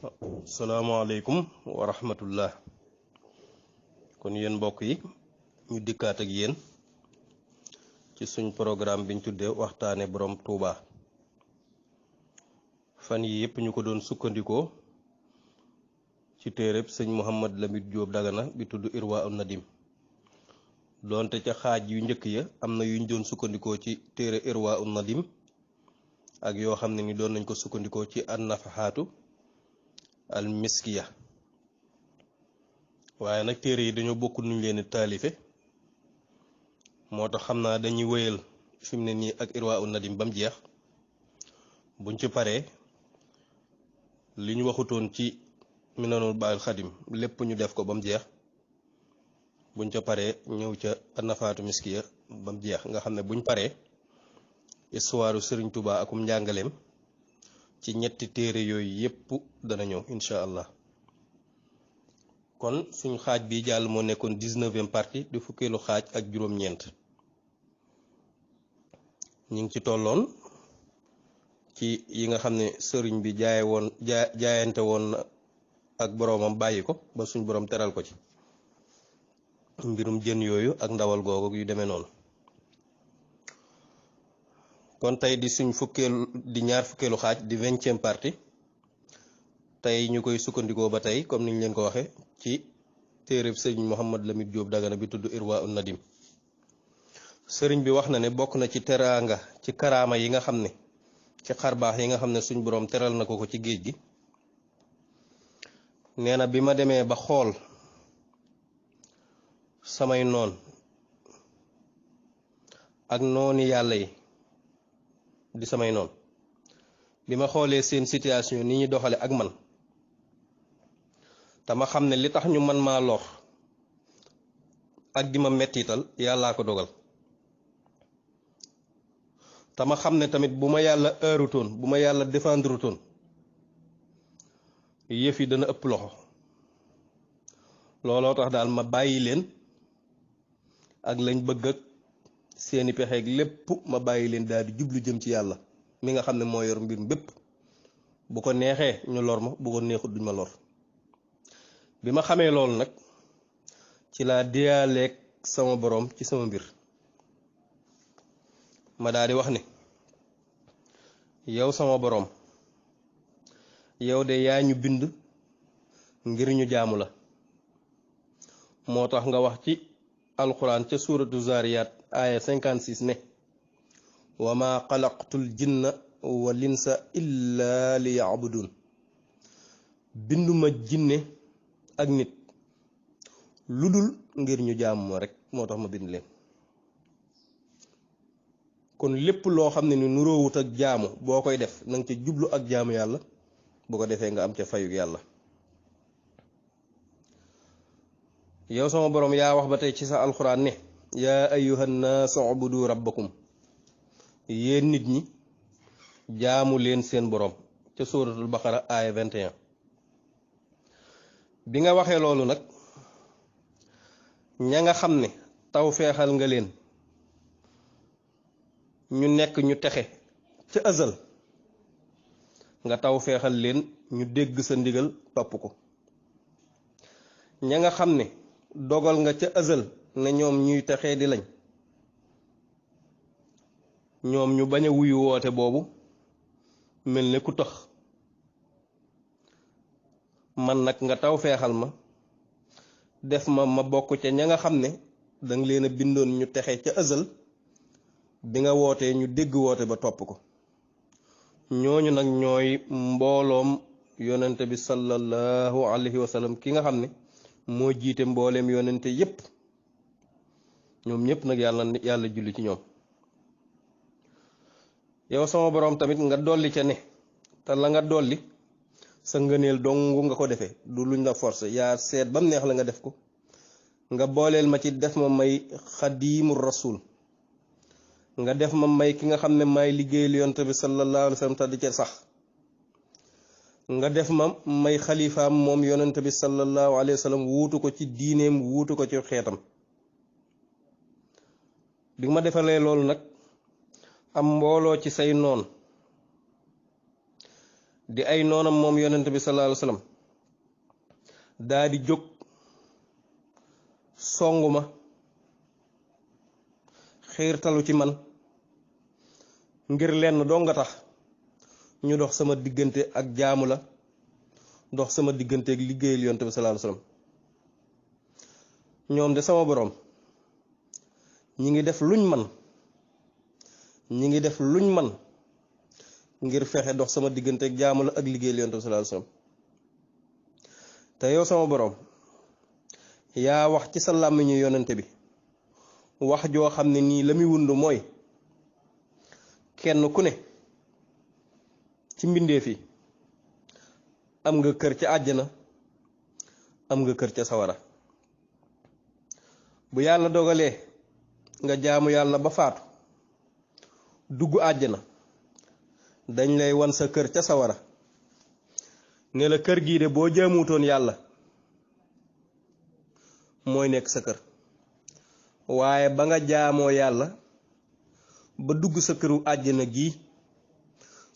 salaamaaleykum wa rahmatullah. kon yéen mbokk yi ñu dikkaat ak yéen ci suñ programme biñ tuddee waxtaane borom Touba. fan yi yëpp ñu ko doon sukkandikoo ci téereb sëñ Mouhamad Lamine Diop Dagana bi tudd Irwa un Nadim. doonte ca xaaj yu njëkk ya am na yuñ doon sukkandikoo ci téere Irwa un Nadim ak yoo xam ne ni doon nañ ko sukkandikoo ci an nafahaatu al miskiya. waaye nag téere yi dañoo bokk nuñ leen taalife moo tax xam naa dañuy wéyal fi mu ne nii ak Irwa un Nadim ba mu jeex. buñ ci paree li ñu waxutoon ci Minanul Baaqil Xadim lépp ñu def ko ba mu jeex. buñ ca paree ñëw ca nafaatu miskiya ba mu jeex nga xam ne buñ paree histoire Sëriñ Tuubaa akum njàngaleem ci ñetti téere yooyu yépp dana ñëw incha allah. kon suñ xaaj bi jàll moo nekkoon 19e partie di fukkeelu xaaj ak juróom-ñeent. ñu ngi ci tolloon ci yi nga xam ne sëriñ bi jaayante woon ak boroomam bàyyi ko ba suñ boroom teral ko ci mbirum jën yooyu ak ndawal googu yu demee noonu. kon tey di suñ ñaar fukkeelu xaaj di 20e partie. tey ñu koy sukkandikoo ba tey comme niñ leen ko waxe ci téereb sëriñ Mouhamad Lamine Diop Dagana bi tudd Irwa un Nadim. sëriñ bi wax na ne bokk na ci teraanga ci karaama yi nga xam ne ci xarbaax yi nga xam ne suñ boroom teral na ko ci géej gi. nee na bi ma demee ba xool samay noon ak nooni yàlla yi di samay noon bi ma xoolee seen situation ni ñu doxale ak man te ma xam ne li tax ñu man maa lor ak di ma mettital yàllaa ko dogal. te ma xam ne tamit bu ma yàlla aarutoon bu ma yàlla défendrutoon yëf yi dana ëpp loxo. looloo tax daal ma bàyyi leen ak lañ bëgg ak seeni pexeeg lépp ma bàyyi leen daal di jublu jëm ci yàlla mi nga xam ne moo yor mbir mbépp. bu ko neexee ñu lor ma bu ko neexut duñ ma lor. bi ma xamee loolu nag ci laa diyaaleeg sama boroom ci sama mbir. ma daal di wax ne yow sama boroom yow de yaa ñu bind ngir ñu jaamu la. moo tax nga wax ci alquran ca suuratu Zaariyaat aaya 56 ne wa ma xalaqtul jinna wal insa illa li yabudun. binduma jinne ak nit lu dul ngir ñu jaamu ma rek moo tax ma bind leen. kon lépp loo xam ne ni nuroowut ak jaamu boo koy def nanga ca jublu ak jaamu yàlla bu ko defee nga am ca fayug yàlla. yow sama boroom yaa wax ba tey ci sa alxuraan ne yaa ayyuhan naasu ubudu rabbakum. yéen nit ñi jaamu leen seen boroom ca suratul baqara aaya 21. bi nga waxee loolu nag ña nga xam ne taw feexal nga leen ñu nekk ñu texe ca azal nga taw feexal leen ñu dégg sa ndigal topp ko. ña nga xam ne dogal nga ca azal ne ñoom ñuy texee di lañ ñoom ñu bañ a wuyu woote boobu mel ne ku tax man nag nga taw feexal ma def ma bokk ca ña nga xam ne danga leen a bindoon ñu texe ca azal bi nga wootee ñu dégg woote ba topp ko. ñooñu nag ñooy mbooloom yonente bi sallallahu alayhi wa sallam ki nga xam ne moo jiite mbooleem yonente yépp. ñoom ñépp nag yàlla julli ci ñoom. yow sama boroom tamit nga dolli ca ne te la nga dolli sa ngëneel dong nga ko defee du luñ la force yaa seet bam neex la nga def ko. nga booleel ma ci def ma may xadiimu rasul. nga def ma may ki nga xam ne may liggéeyal yonent bi sallallahu alayhi wa sallam te di ca sax. nga def ma may xalifaam moom yonent bi sallallahu alayhi wa sallam wuutu ko ci diineem wuutu ko ci xeetam. bi ma defalee loolu nag am mbooloo ci say noon di ay noonam moom yonent bi sallallahu alayhi wasallam daa di jóg songu ma xiirtalu ci man ngir lenn doo nga tax ñu dox sama diggante ak jaamu la dox sama diggante ak liggéeyal yonent bi sallallahu alayhi wasallam ñoom de sama boroom ñi ngi def luñ man ngir fexe dox sama diggante ak jaamu la ak liggéeyal yonent bi sallallahu alayhi wasallam te yow sama boroom yaa wax ci sa làmmiñu yonent bi wax joo xam ne nii la muy wund mooy kenn ku ne ci mbindeef yi am nga kër ca àjjana am nga kër ca sawara bu yàlla dogalee nga jaamu yàlla ba faatu dugg àjjana dañ lay wan sa kër ca sawara ne la kër gii de boo jaamutoon yàlla mooy nekk sa kër waaye ba nga jaamoo yàlla ba dugg sa këru àjjana gii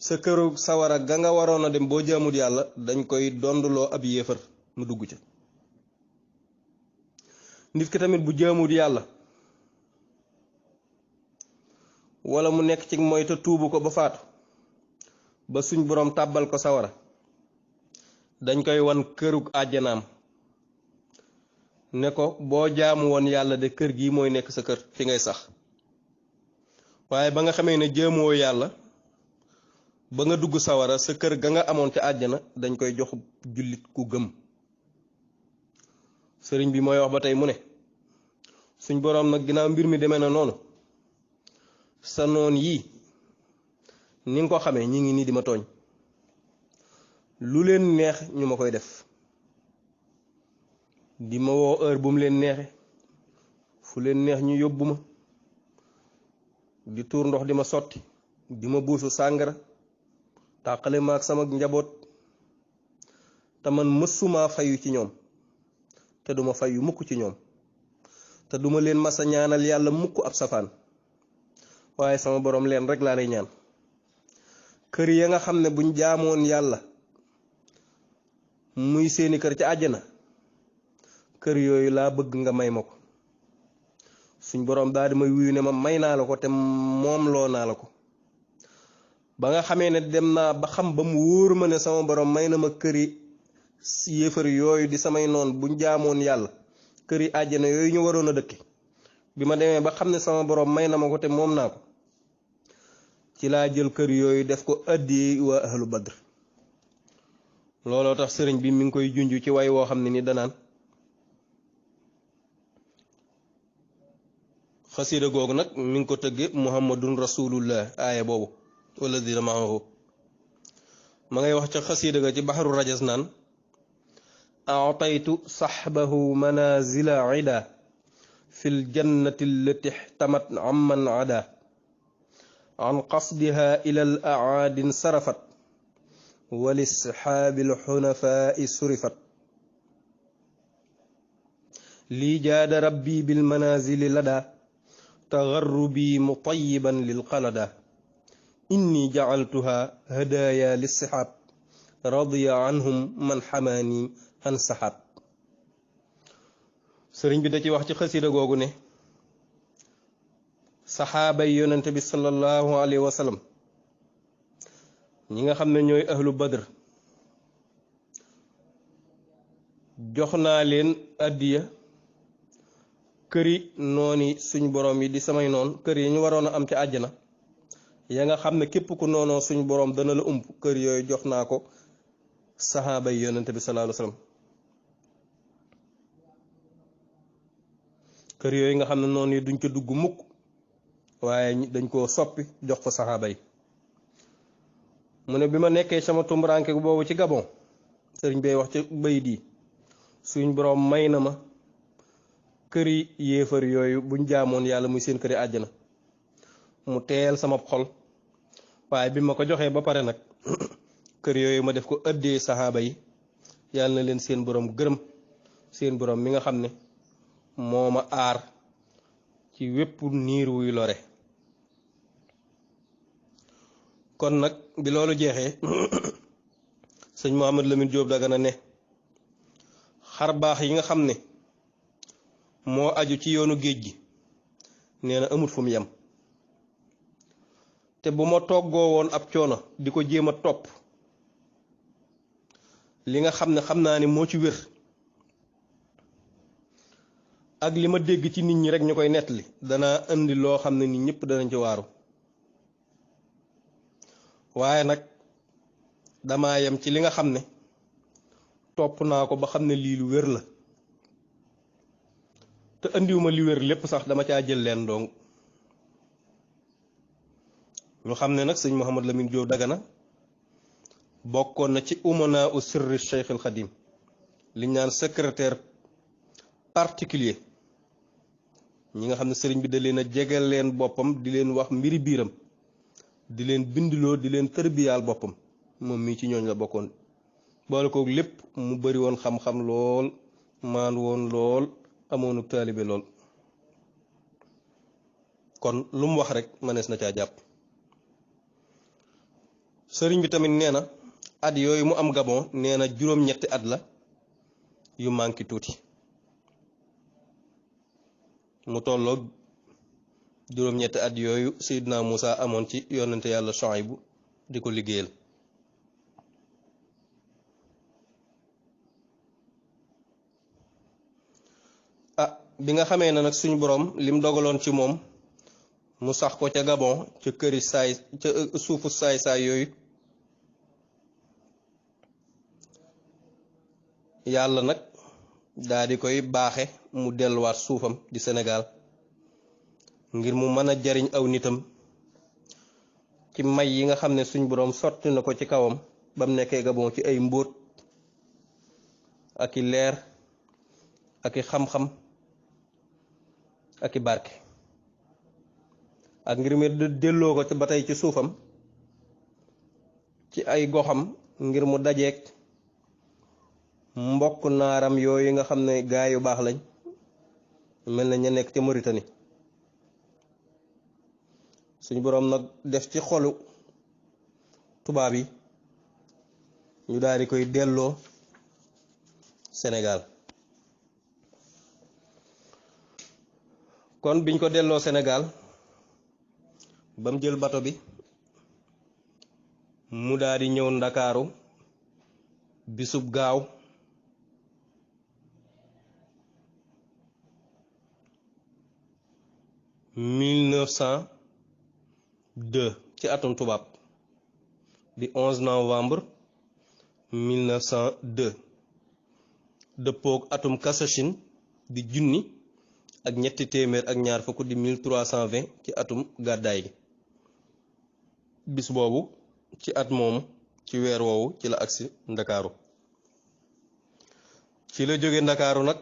sa këru sawara ga nga waroon a dem boo jaamut yàlla dañ koy donduloo ab yéefar mu dugg ca nit ki tamit bu jaamut yàlla wala mu nekk ci mooy te tuubu ko ba faatu ba suñ boroom tàbbal ko sawara dañ koy wan kërug àjjanaam ne ko boo jaamu woon yàlla de kër gi mooy nekk sa kër fi ngay sax waaye ba nga xamee ne jaamoo yàlla ba nga dugg sawara sa kër ga nga amoon ca àjjana dañ koy jox jullit ku gëm sëriñ bi mooy wax ba tey mu ne suñ boroom nag ginnaaw mbir mi demee na noonu sa noon yii ni nga ko xamee ñi ngi nii di ma tooñ lu leen neex ñu ma koy def di ma woo heure bu mu leen neexe fu leen neex ñu yóbbu ma di tuur ndox di ma sotti di ma buusu sàngara tàqale ma ak sama njaboot te man mësuma fayu ci ñoom te duma fayu mukk ci ñoom te duma leen masa ñaanal yàlla mukk ab safaan waaye sama boroom leen rek laa lay ñaan kër ya nga xam ne buñ jaamoon yàlla muy seeni kër ca àjjana kër yooyu laa bëgg nga may ma ko suñ boroom daal di may wuyu ne ma may naa la ko te moom loo naa la ko ba nga xamee ne dem naa ba xam ba mu wóor ma ne sama boroom may na ma këri yéefar yooyu di samay noon buñ jaamoon yàlla këri àjjana yooyu ñu waroon a dëkke bi ma demee ba xam ne sama boroom may na ma ko te moom naa ko ci laa jël kër yooyu def ko addi waa ahlu badr looloo tax sëriñ bi mi ngi koy junj ci way woo xam ne ni danaan xasida googu nag mi ngi ko tëgge muhammadun rasulullah aaya boobu walladina maahu ma ngay wax ca xasida ga ci baxaru rajas naan aataytu saxbahu manazila ida fi ljannati allati ixtamat amman ada an qasdiha ila al aadin sarafat walisxaabi alxunafaai surifat lii jaada rabbi bilmanazili lada tagarrubi mutayiban lilqalada inni jacaltuha hadaaya lissixaab radiya anhum man xamaani an saxaab sëriñ bi da ci wax ci xasida googu ne saxaabay yonente bi sallallahu alayhi wa sallam ñi nga xam ne ñooy ahlu badr jox naa leen addiya këri nooni suñ boroom yi di samay noon kër yi ñu waroon a am ci àjjana ya nga xam ne képp ku noonoo suñ boroom dana la ump kër yooyu jox naa ko saxaaba yi yonente bi sallallahu alayhi wasallam kër yooyu nga xam ne noonu yi duñ ko dugg mukk waaye dañ koo soppi jox ko saxaaba yi mu ne bi ma nekkee sama tumuraanke boobu ci Gabon sëriñ bay wax ci bayit yi suñ boroom may na ma këri yéefar yooyu buñ jaamoon yàlla muy seen këri àjjana mu teel sama xol waaye bi ma ko joxee ba pare nag kër yooyu ma def ko ëddee saxaaba yi yàlla na leen seen boroom gërëm seen boroom mi nga xam ne moo ma aar ci wépp niir wuy lore kon nag bi loolu jeexee sëñ Mouhamed Lamine Diop Dagana ne xar baax yi nga xam ne moo aju ci yoonu géej gi nee na amut fu mu yem te bu ma toggoo woon ab coono di ko jéem a topp li nga xam ne xam naa ni moo ci wér ak li ma dégg ci nit ñi rek ñu koy nettali danaa indi loo xam ne nit ñëpp danañ ci waaru waaye nag dama yem ci li nga xam ne topp naa ko ba xam ne lii lu wér la te andiwuma li wér lépp sax dama caa jël leen dong ñu xam ne nag sëñ Mouhamed Lamine Diop Dagana bokkoon na ci umana u sirri Cheikh al Khadim liñ naan secrétaire particulier ñi nga xam ne sëriñ bi da leen a jegal leen boppam di leen wax mbiri biiram di leen bindiloo di leen tërbiyaal boppam moom mii ci ñooñ la bokkoon boole kook lépp mu bari woon xam-xam lool maan woon lool amoonu taalibe lool kon lu mu wax rek mënees na caa jàpp sëriñ bi tamit nee na at yooyu mu am Gabon nee na juróom-ñetti at la yu manqué tuuti mu tolloog juróom-ñetti at yooyu Seydina Moussa amoon ci yonente yàlla Shuaybu di ko liggéeyal bi nga xamee ne nag suñu boroom lim dogaloon ci moom mu sax ko ca Gabon ca këri saay ca suufu saay-saay yooyu yàlla nag daa di koy baaxe mu delluwaat suufam di Sénégal ngir mu mën a jariñ aw nitam ci may yi nga xam ne suñ boroom sotti na ko ci kawam ba mu nekkee Gabon ci ay mbóot ak i leer ak i xam-xam ak i barke ak ngir mu delloo ko ba tey ci suufam ci ay goxam ngir mu dajeek mbokk naaram yooyu nga xam ne gaay yu baax lañ mel na ña nekk ca Mauritanie suñu boroom nag def ci xolu tubaab yi ñu daal di koy delloo Sénégal kon biñ ko delloo Sénégal ba mu jël bato bi mu daal di ñëw Ndakaaru bisub gaaw 1902 ci atum tubaab di 11 novembre 1902 dëppook atum kasachin di junni ak ñetti téeméer ak ñaar fukk di 1320 ci atum gàddaay gi bis boobu ci at moomu ci weer woowu ci la agsi Ndakaaru ci la jóge Ndakaaru nag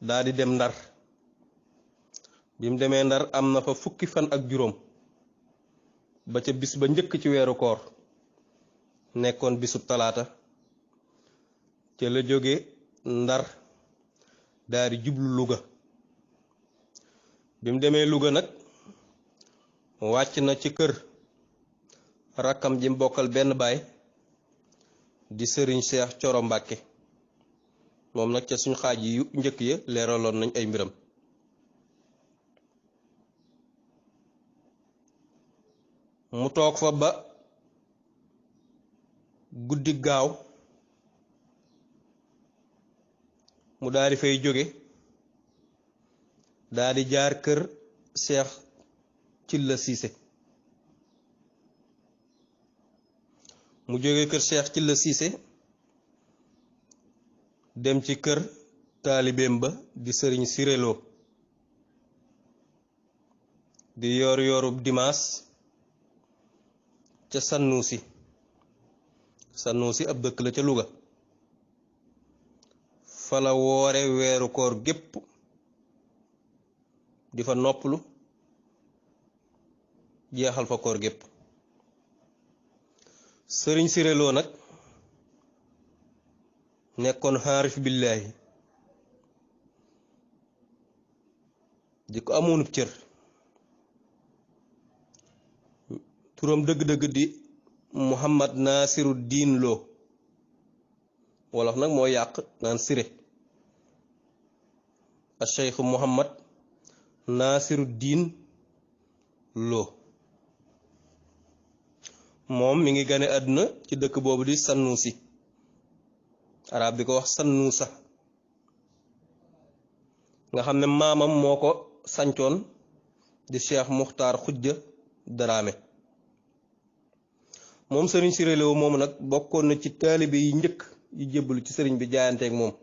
daa di dem Ndar bi mu demee Ndar am na fa fukki fan ak juróom ba ca bis ba njëkk ci weeru koor nekkoon bisub talaata ca la jóge Ndar daa di jublu Louga bi mu demee Louga nag wàcc na ci kër rakkam ji mbokkal benn baay di sëriñ Cheikh Coro Mbàkke moom nag ca suñ xaaj yi yu njëkk ya leeraloon nañ ay mbiram mu toog fa ba guddi gaaw mu daal di fay jóge daal di jaar kër Cheikh Cilla Cissé mu jóge kër Cheikh Cilla Cissé dem ci kër taalibeem ba di sëriñ Sirelo di yor yorub dimaas ca Sanusi ab dëkk la ca Louga fa la woore weeru koor gépp di fa noppalu jeexal fa koor gépp sëriñ Sirelo nag nekkoon xaarif billaahi di ko amoonub cër turam dëgg-dëgg di Muhammad Nasiru Diin Lo wolof nag moo yàq naan siré a Cheikh Mouhamad Nasiruddin Lo moom mi ngi gane àdduna ci dëkk boobu di Sanusi arab di ko wax Sanusa nga xam ne maamam moo ko sancoon di Cheikh Muxtaar Xujja Daraame moom sëriñ Siré Lo moomu nag bokkoon na ci taalibe yi njëkk yu jébbalu ci sëriñ bi jaayanteeg moom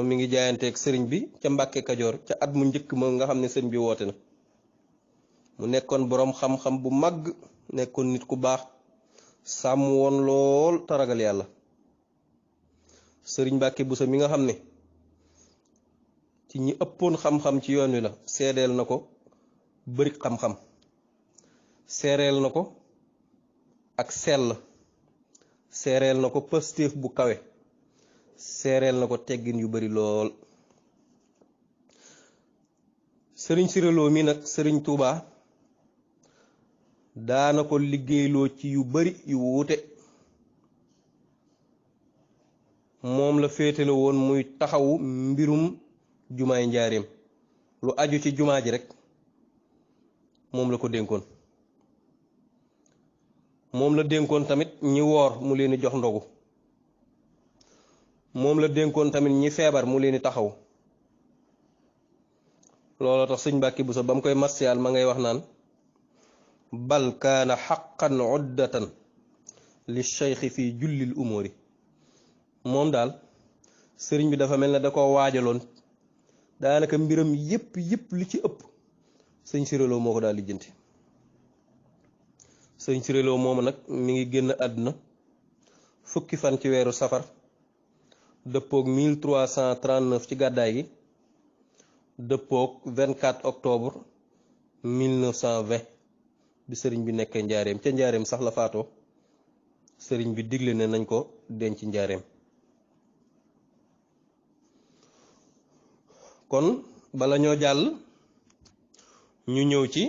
mi ngi jaayanteeg sëriñ bi ca Mbàkke Kajoor ca at mu njëkk ma nga xam ne sëriñ bi woote na mu nekkoon boroom xam-xam bu màgg nekkoon nit ku baax sàmm woon lool taragal yàlla sëriñ Mbàkke Buso mi nga xam ne ci ñi ëppoon xam-xam ci yoon wi la seedeel na ko bari xam-xam seereel na ko ak sell seereel na ko pëstéef bu kawe seereel na ko teggin yu bari lool sëriñ Siré Lo mi nag sëriñ Tuuba daana ko liggéeyloo ci yu bari yu wuute moom la féetale woon muy taxawu mbirum jumaay njaareem lu aju ci jumaa ji rek moom la ko dénkoon moom la dénkoon tamit ñi woor mu leen di jox ndogu moom la dénkoon tamit ñi feebar mu leen di taxaw looloo tax sëñ Mbàkke Buso ba mu koy marsiyaal ma ngay wax naan bal kaana xaqan uddatan li cheikhi fii jullil umóori moom daal sëriñ bi dafa mel ne da ko waajaloon daanaka mbiram yépp li ci ëpp sëñ Siré Lo moo ko daal lijjanti sëñ Siré Lo moomu nag mi ngi génn àdduna fukki fan ci weeru safar dëppoog 1339 ci gàddaay gi dëppoog 24 octobre 1920 bi sëriñ bi nekkee njaareem ca njaareem sax la faatoo sëriñ bi digle ne nañ ko denc njaareem kon bala ñoo jàll ñu ñëw ci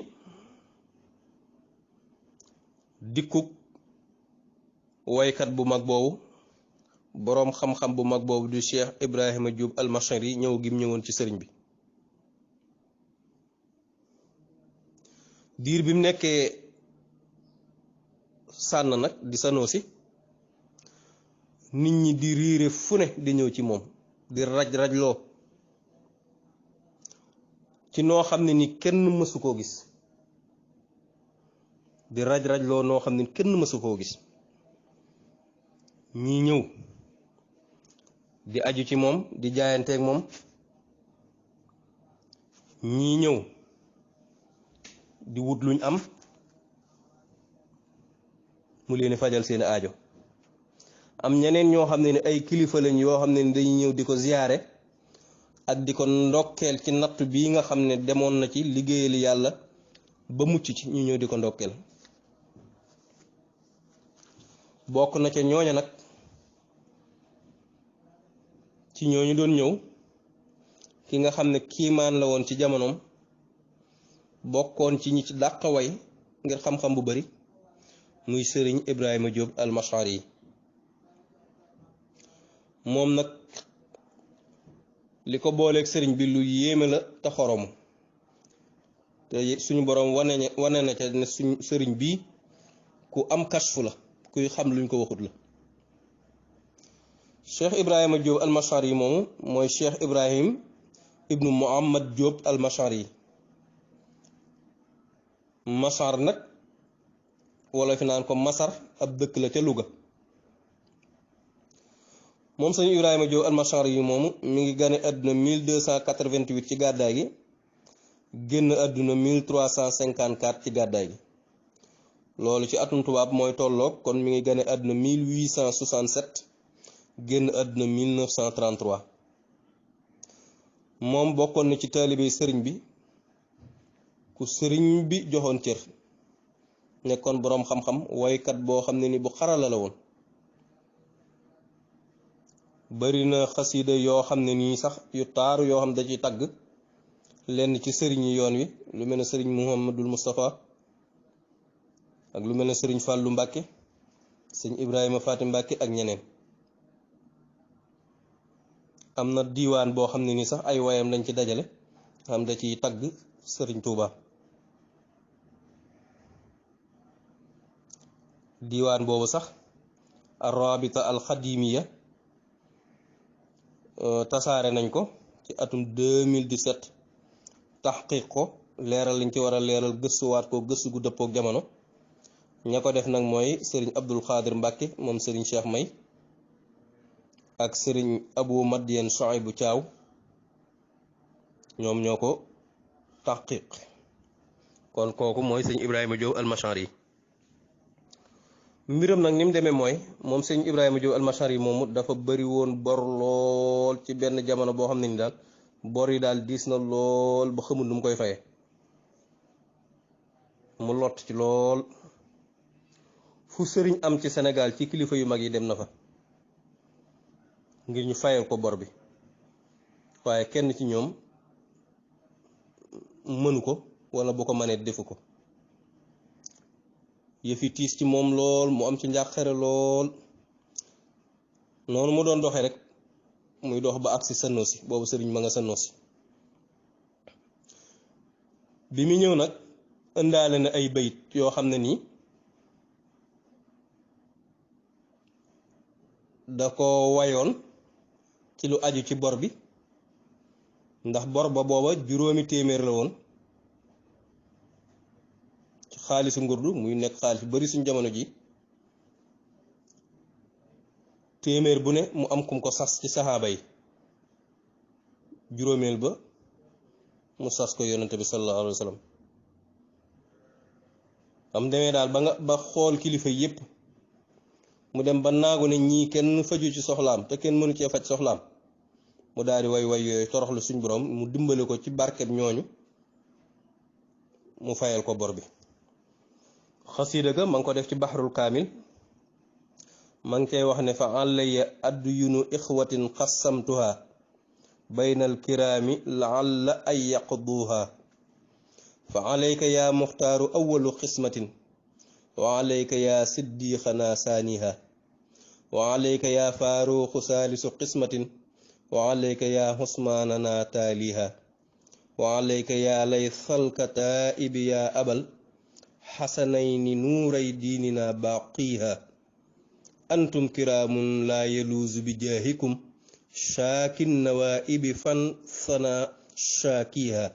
dikkuk woykat bu mag boobu boroom xam-xam bu mag boobu du Cheikh Ibrahima Diop al-Mashari ñëw gim ñëwoon ci sëriñ bi diir bi mu nekkee sànn nag di Sanosi nit ñi di riire fu ne di ñëw ci moom di raj-rajloo ci noo xam ne ni kenn mësu koo gis di raj-rajloo noo xam ne kenn mësu koo gis ñii ñëw di aju ci moom di jaayanteeg moom ñii ñëw di wut luñ am mu leen fajal seen aajo am ñeneen ñoo xam ne ni ay kilifa lañ yoo xam ne ni dañuy ñëw di ko ziyaare ak di ko ndokkeel ci natt bii nga xam ne demoon na ci liggéeyal yàlla ba mucc ci ñu ñëw di ko ndokkeel bokk na ca ñooña nag ci ñooñu doon ñëw ki nga xam ne kiimaan la woon ci jamonoom bokkoon ci ñi ci dàq way ngir xam-xam bu bari muy sëriñ Ibrahima Diop al-Mashari yi moom nag li ko booleeg sëriñ bi lu yéeme la te xoromu te suñu boroom wane na ca ne suñ sëriñ bii ku am kashfu la kuy xam luñ ko waxut la Cheikh Ibrahima Diop al-Mashari yi moomu mooy Cheikh Ibrahim ibnu Muhammad Diop al-Mashari yi Masar nag wala fi naan ko Masar ab dëkk la ca Louga moom sëñ Ibrahima Diop al-Mashari yi moomu mi ngi gane àdduna 1288 ci gàddaay gi génn àdduna 1354 ci gàddaay gi loolu ci atum tubaab mooy tolloog kon mi ngi gane àdduna 1867 génn àdduna 1933 moom bokkoon na ci taalibe sëriñ bi ku sëriñ bi joxoon cër nekkoon boroom xam-xam woykat boo xam ne ni bu xarala la woon bari na xasida yoo xam ne nii sax yu taaru yoo xam da ci tagg lenn ci sëriñ yi yoon wi lu mel ne sëriñ Muhammadul Mustafa ak lu mel ne sëriñ Fàllu Mbàkke sëriñ Ibrahima Faati Mbàkke ak ñeneen am na diiwaan boo xam ne ni sax ay wayam lañ ci dajale xam da ciy tagg sëriñ Tuuba diiwaan boobu sax arrabita alxadimiya tasaare nañ ko ci atum 2017 taxqiq ko leeral liñ ci war a leeral gëstuwaat ko gëstu gu dëppook jamono ña ko def nag mooy sëriñ Abdul Xaadir Mbàkke moom sëriñ Cheikh May ak sëriñ Abu Madiyen Soaybu Caaw ñoom ñoo ko taxqiq kon kooku mooy sëñ Ibrahima Diop almashari mbiram nag ni mu demee mooy moom sëñ Ibrahima Diop almashari moomu dafa bari woon bor lool ci benn jamono boo xam ne ni daal bor yi daal diis na lool ba xamul nu mu koy faye mu lott ci lool fu sëriñ am ci Sénégal ci kilifa yu mag yi dem na fa ngir ñu fayal ko bor bi waaye kenn ci ñoom mënu ko wala bu ko mënee defu ko yëfi tiis ci moom lool mu am ci njàqare lool noonu mu doon doxee rek muy dox ba agsi Sanosi boobu sëriñ ma nga Sanosi bi mu ñëw nag ëndaale na ay bayit yoo xam ne nii da ko wayoon ci lu aju ci bor bi ndax bor ba booba juróomi téeméer la woon ci xaalisu ngurdu muy nekk xaalis bu bari suñ jamono ji téeméer bu ne mu am kum ko sas ci saxaaba yi juróomeel ba mu sas ko yonente bi sallallahu alayhi wa sallam am demee daal ba xool kilifa yépp mu dem ba naagu ne ñii kenn faju ci soxlaam te kenn mënu cee faj soxlaam mu daal di way yooyu toroxlu suñ borom mu dimbale ko ci barket ñooñu mu fayal ko bor bi xasiida ga ma ngi ko def ci baxrul kaamil ma ngi cay wax ne fa alaya addu yunu ixwatin xassamtuha baynal kiraami laalla ay yaqduha fa alayka yaa muxtaaru awalu xismatin wa alayka yaa siddiqana saaniha wa alayka yaa faaruuxu saalisu qismatin wa alayka yaa xusmaanana taaliha wa alayka yaa laysalka taaibi yaa abal xasanayni nuuray diinina baaqiha antum kiraamun laa yaluuzu bi jaahikum shaakin nawaibi fan sana shaakiha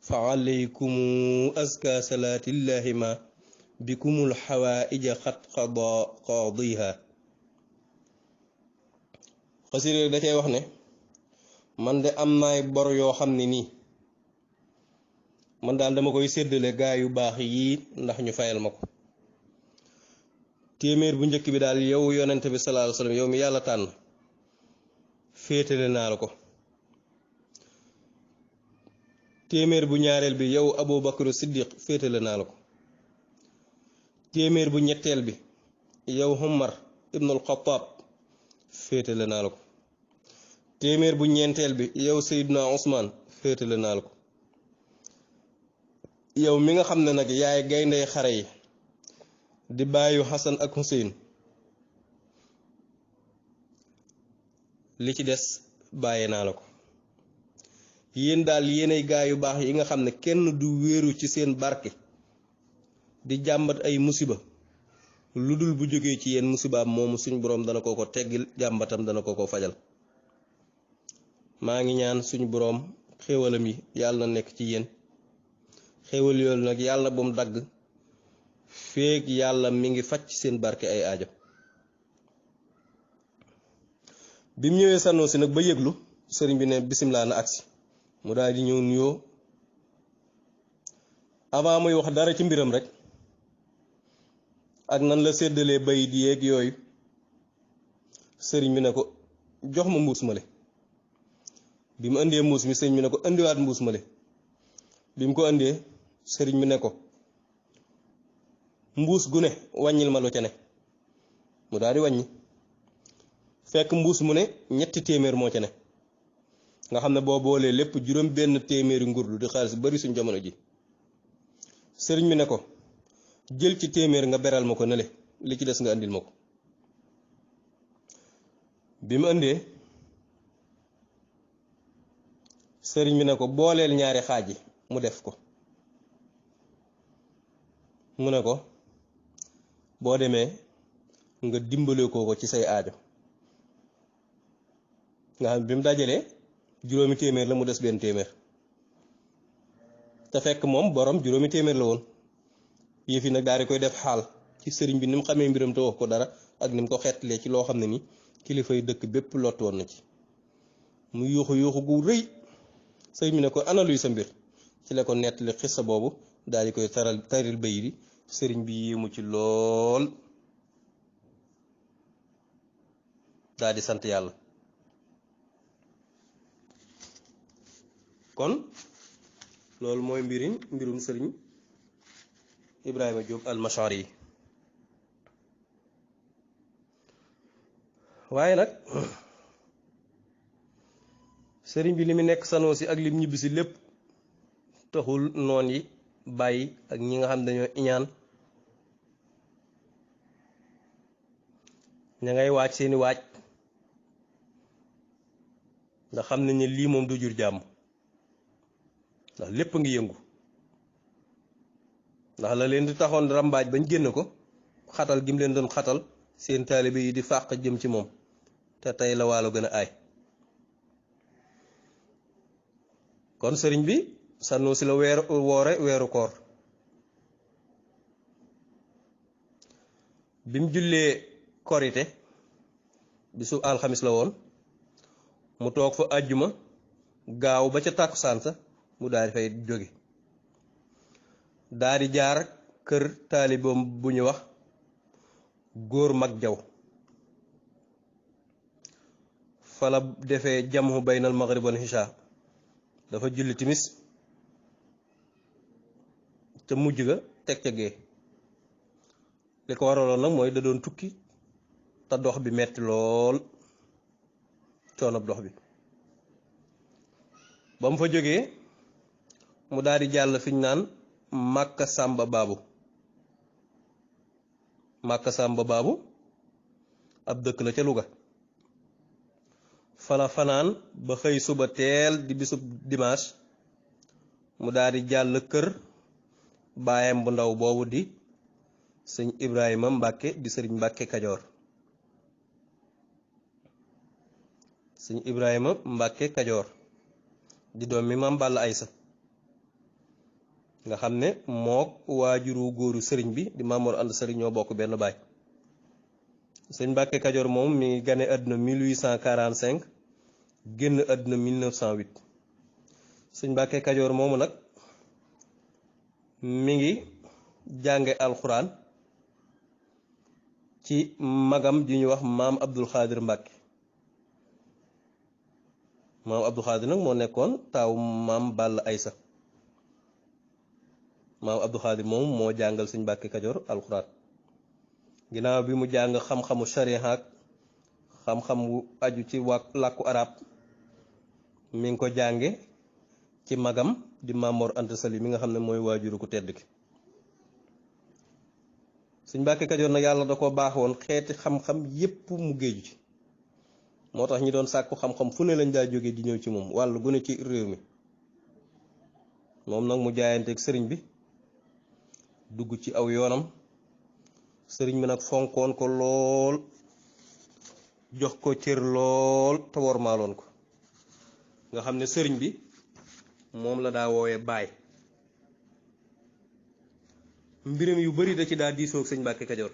fa alaykumu azka salaatillahi ma bikumul xawaaija xat qaadiha xasida da cay wax ne man de am naay bor yoo xam ne nii man daal dama koy séddale gaa yu baax yii ndax ñu fayal ma ko téeméer bu njëkk bi daal yow yonente bi sallallahu alayhi wasallam yow mi yàlla tànn féetale naa la ko téeméer bu ñaareel bi yow Abu Bakr Siddiq féetale naa la ko téeméer bu ñetteel bi yow Umar ibnul Xattaab féetale naa la ko téeméer bu ñeenteel bi yow Seydina Usmaan féetale naa la ko yow mi nga xam ne nag yaay gayndey xare yi di bàyyu Xasan ak Xuseyn li ci des bàyyi naa la ko yéen daal yéenay gaa yu baax yi nga xam ne kenn du wéeru ci seen barke di jàmbat ay musiba lu dul bu jógee ci yéen musibaam moomu suñ boroom dana ko teggil jàmbatam dana ko fajal maa ngi ñaan suñu boroom xéewalam yi yàlla na nekk ci yéen xéewal yoolu nag yàlla bu mu dagg feek yàlla mi ngi faj seen barke ay aajo bi mu ñëwee Sanosi nag ba yëglu sëriñ bi ne bisimilah na agsi mu daal di ñëw nuyoo avant muy wax dara ci mbiram rek ak nan la séddalee bay di yeeg yooyu sëriñ bi ne ko jox ma mbuus male bi mu indee mbuus mi sëriñ bi ne ko indiwaat mbuus male bi mu ko indee sëriñ bi ne ko mbuus gu ne wàññil ma lu ca ne mu daal di wàññi fekk mbuus mu ne ñetti téeméer moo ca ne nga xam ne boo boolee lépp juróom benn téeméeri ngurdu di xaalis bari suñ jamono ji sëriñ bi ne ko jël ci téeméer nga beral ma ko nele li ci des nga andil ma ko bi mu indee sëriñ bi ne ko booleel ñaari xaaj yi mu def ko mu ne ko boo demee nga dimbale ko ci say aajo nga xam bi mu dajalee juróomi téeméer la mu des benn téeméer te fekk moom borom juróomi téeméer la woon yëf yi nag daal di koy def xaal ci sëriñ bi ni mu xamee mbiram te wax ko dara ak ni mu ko xeetlee ci loo xam ne ni kilifay dëkk bépp lott woon na ci mu yuuxu yuuxu gu rëy sëriñ bi ne ko ana luy sa mbir ci la ko nettali xissa boobu daal di koy taril bay di sëriñ bi yéemu ci lool daal di sant yàlla kon loolu mooy mbirum sëriñ Ibrahima Diop al-Mashari yi waaye nag sëriñ bi li mu nekk Sanosi ak lim ñibbisi lépp taxul noon yi bàyyi ak ñi nga xam dañoo iñaan ña ngay waaj seeni waaj ndax xam nañ ne lii moom du jur jàmm ndax lépp ngi yëngu ndax la leen di taxoon rambaaj bañ génn ko xatal gi mu leen doon xatal seen taalibe yi di fàq jëm ci moom te tey la waalo gën a aay kon sëriñ bi Sanosi la woore weeru koor bi mu jullee korite bisu alxamis la woon mu toog fa àjjuma gaaw ba ca tàkkusaan sa mu daal di fay jóge daal di jaar kër taaliboom bu ñu wax góor mag jaw fala defee jamu baynal maghrib wal isha dafa julli timis te mujj ga teg ca gee li ko waraloon nag mooy da doon tukki te dox bi metti lool coonob dox bi ba mu fa jógee mu daal di jàll fi ñu naan Màkka Sàmba Baabu Màkka Sàmba Baabu ab dëkk la ca Louga fala fanaan ba xëy suba teel di bisub dimanche mu daal di jàll kër baayam bu ndaw boobu di sëñ Ibrahima Mbàkke di sëriñ Mbàkke Kajoor sëñ Ibrahima Mbàkke Kajoor di doom mi Maam Balla Aysa nga xam ne mook waajuru góoru sëriñ bi di Maam Mor Anta Sali ñoo bokk benn baay sëñ Mbàkke Kajoor moom mi ngi gane àdduna 1845 génn àdduna 1908 sëñ Mbàkke Kajoor moomu nag mi ngi jànge alxuraan ci magam ji ñu wax maam Abdul Xaadir Mbàkke maam Abdul Xaadir nag moo nekkoon taaw Maam Balla Aysa maam Abdul Xaadir moom moo jàngal sëñ Mbàkke Kajoor alxuraan ginnaaw bi mu jàng xam-xamu sharia ak xam-xam wu aju ci làkku arab mi ngi ko jànge ci magam di Maam Mor Anta Sali mi nga xam ne mooy waajuru ku tedd ki sëñ Mbàkke Kajoor nag yàlla da ko baax woon xeeti xam-xam yépp mu géeju ci moo tax ñi doon sàkku xam-xam fu ne lañ daa jóge di ñëw ci moom wàllu gune ci réew mi moom nag mu jaayanteeg sëriñ bi dugg ci aw yoonam sëriñ bi nag fonkoon ko lool jox ko cër lool te wormaaloon ko nga xam ne sëriñ bi moom la daa woowee baay mbiram yu bari da ci daa diisoog sëñ Mbàkke Kajoor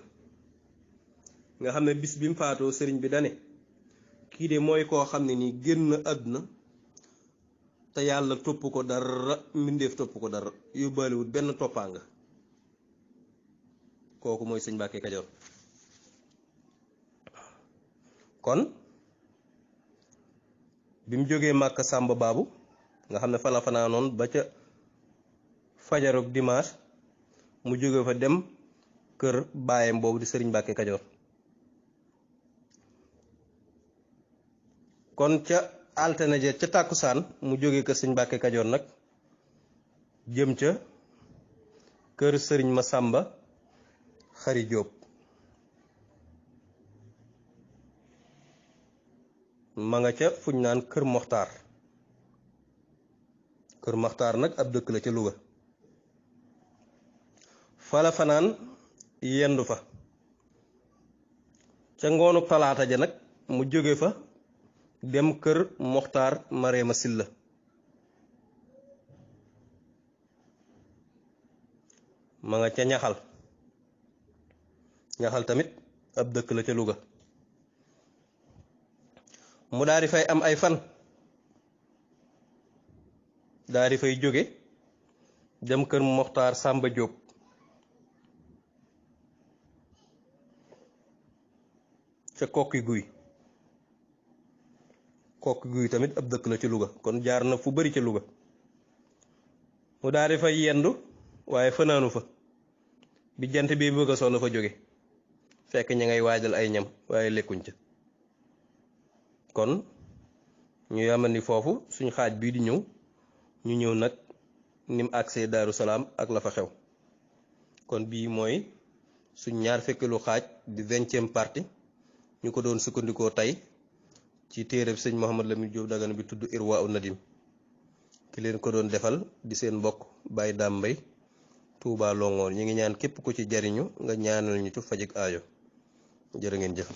nga xam ne bis bi mu faatoo sëriñ bi dane kii de mooy koo xam ne nii génn àdduna te yàlla topp ko dara mbindeef topp ko dara yóbbaaliwut benn toppaanga kooku mooy sëñ Mbàkke Kajoor kon bi mu jógee Màkka Sàmba Baabu nga xam ne fa la fanaanoon ba ca fajarug dimanche mu jóge fa dem kër baayam boobu di sëriñ Mbàkke Kajoor kon ca altine ja ca tàkkusaan mu jóge kër sëñ Mbàkke Kajoor nag jëm ca kër sëriñ Masàmba Xari Jóob ma nga ca fuñ naan kër Moxtaar Kër Maxtaar nag ab dëkk la ca Louga. fala fanaan yendu fa ca ngoonu talaata ja nag mu jóge fa dem kër Moxtaar Mareema Silla ma nga ca ñaxal tamit ab dëkk la ca Louga. mu daal di fay am ay fan daal di fay jóge dem kër Moxtaar Sàmba Jóob ca kokki guy tamit ab dëkk la ca Louga kon jaar na fu bari ca Louga. mu daal di fay yendu waaye fanaanu fa bi jant bi bëgg a sonn fa jóge fekk ña ngay waajal ay ñam waaye lekkuñ ca. kon ñu yamani foofu suñ xaaj bii di ñëw ñu ñëw nag nim agsee Daaru Salaam ak la fa xew. kon bii mooy suñ ñaar fekkeelu xaaj di 20e partie ñu ko doon sukkandikoo tey ci téereb sëñ Mouhamad Lamine Diop Dagana bi tudd Irwaa'u Nadim ki leen ko doon defal di seen mbokk Baye Dame Mbaye Touba Longoor ñi ngi ñaan képp ku ci jariñu nga ñaanal ñu ci fajik aajo jërë ngeen jëf.